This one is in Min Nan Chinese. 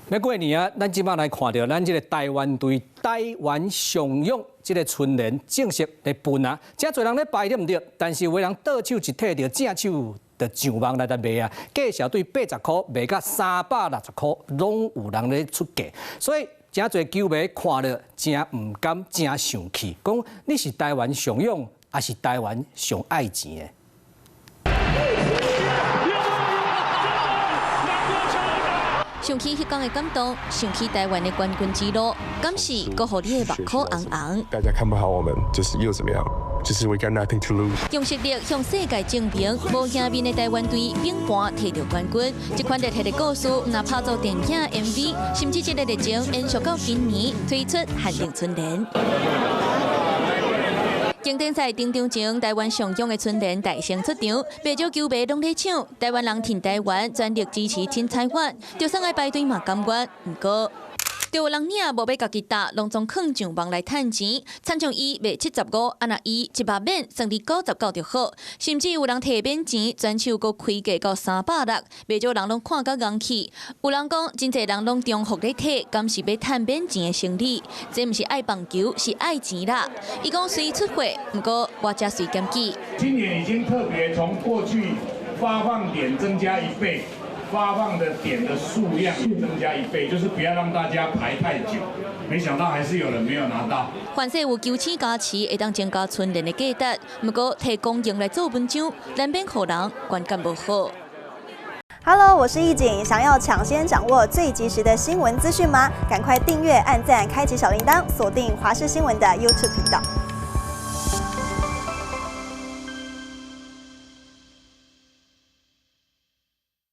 欲過年啊，咱這擺來看著咱這个台灣隊台灣上勇這个春聯正式咧分啊，誠濟人咧排對毋對？但是有的人倒手一提著正手就上網來來賣啊，價數對80箍賣到360箍，攏有人咧出價，所以誠濟球迷看著誠毋甘，誠生氣，講你是台灣上勇，抑是台灣上愛錢的？想起彼工的感動，想起台灣的冠軍之路，敢是閣予你的目眶紅紅。大家看不好我們，就是又怎麼樣？就是 we got nothing to lose。用實力向世界證明，無贏面的台灣隊反盤提著冠軍。這款熱血的故事，毋但拍做電影 MV，甚至這个熱情延續到今年推出限定春聯。經典賽登場前，台灣上勇的春聯大聲出場，袂少球迷攏咧搶。台灣人挺台灣，全力支持挺台灣，就算愛排隊嘛甘願。毋過，就有人領無欲家己貼，攏總囥上網來趁錢。親像伊賣75，啊若伊100免，算佇99就好。甚至有人提免錢，轉手閣開價到360，袂少人攏看甲戇去。有人講，真濟人攏重複咧提，敢是欲趁免錢的生理？這毋是愛棒球，是愛錢啦。伊講雖出貨，毋過我才隨檢舉。今年已經特別從過去發放點增加一倍。發放的點的數量增加一倍，就是不要讓大家排太久。沒想到還是有人沒有拿到。凡勢有球星加持，會當增加春聯的價值。毋過提供用來做文章，難免予人觀感無好。 Hello，我是易景，想要搶先掌握最及時的新聞資訊嗎？趕快訂閱、按讚、開啟小鈴鐺，鎖定華視新聞的 YouTube 頻道。